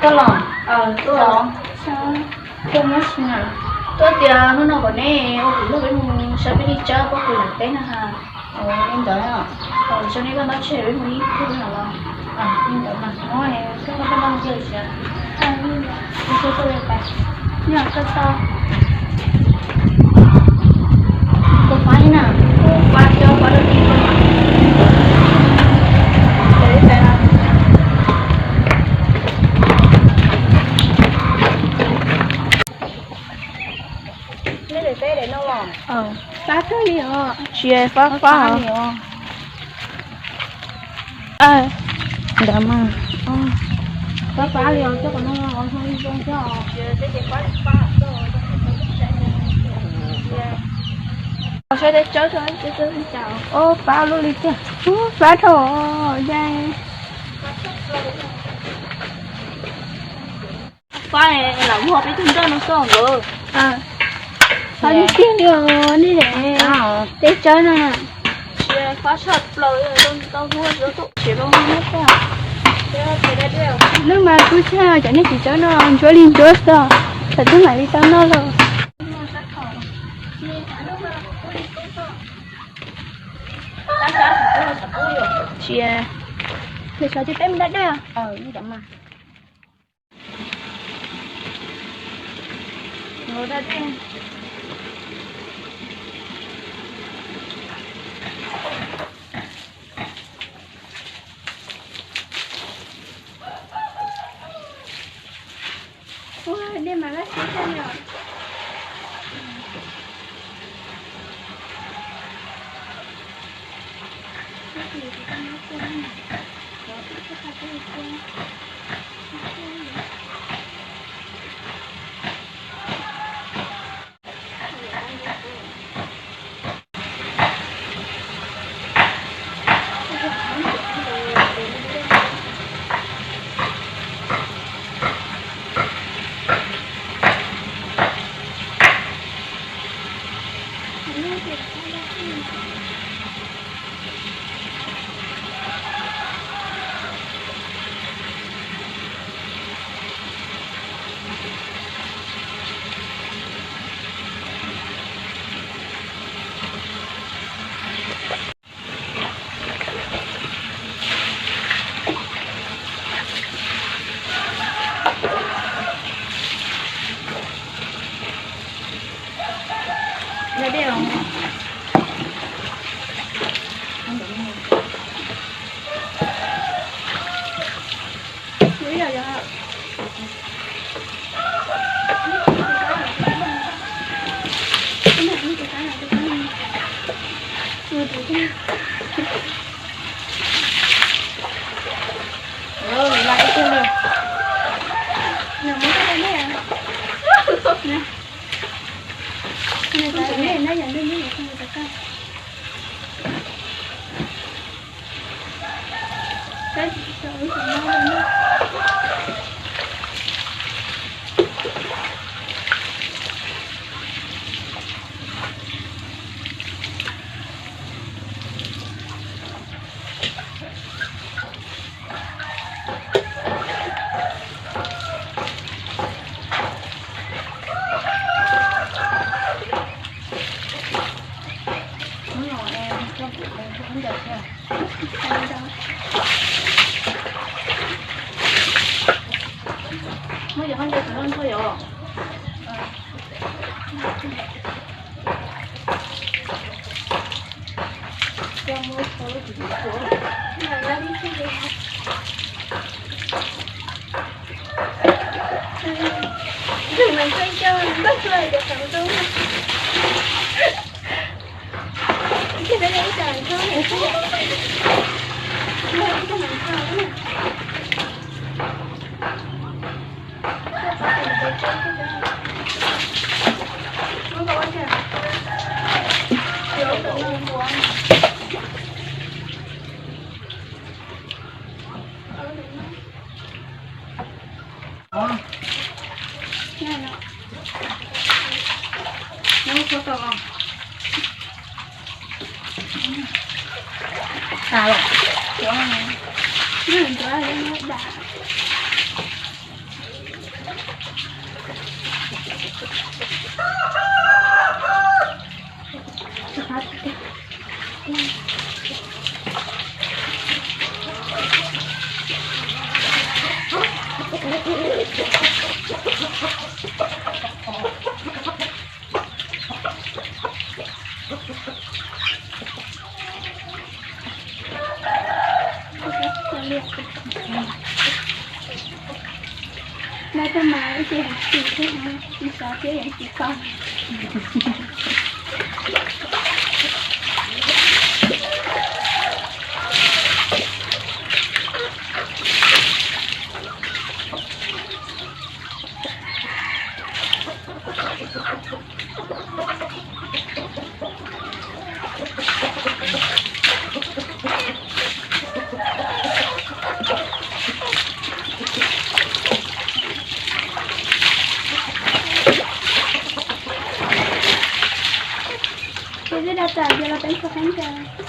Koj los? Tuaj, tuaj muab sim na. Tuaj tias hnub no kom neb ua kuv luag peb mus saib peb li tsawb pob kws lam teb na ha. Li ntawd, tso neb koj ntaub tseg peb mus ib tug no los. Li ntawd mas, koj ntaub ntawv cia siav. Koj tau. Kuv pab ib na, kuv pab cov pab rau ti. Neb daim teb daim no los? Fab kawg li os. Tsis fab fab os. Ntawd mas, fab fab li os, coj kom no os, zoo zoo coj os. Saib teb tsawb, teb tsawb cas. Fab lub li tiag, fab dhau os. Fab lam muag peb tug nroj no xwb nkawd. Fab tiag tiag li os, nej daim teb tsawb no. Fab tshaj plaws, tau muab tau tuaj tsev los muab tag. Lub mas kub tshaj, cov niag txiv tsawb no ntsuab li ntsuab xwb, thaum twg mam li tau noj los. Tsis, nws xav tias peb mus da dej. Ua, dej mas laj sib zog li os. Noj tag mas ib ce heev xwb thiab na, ib sab thiab yeej tsis tau. Ces twb da tas ces los teeb txog qeeb cas.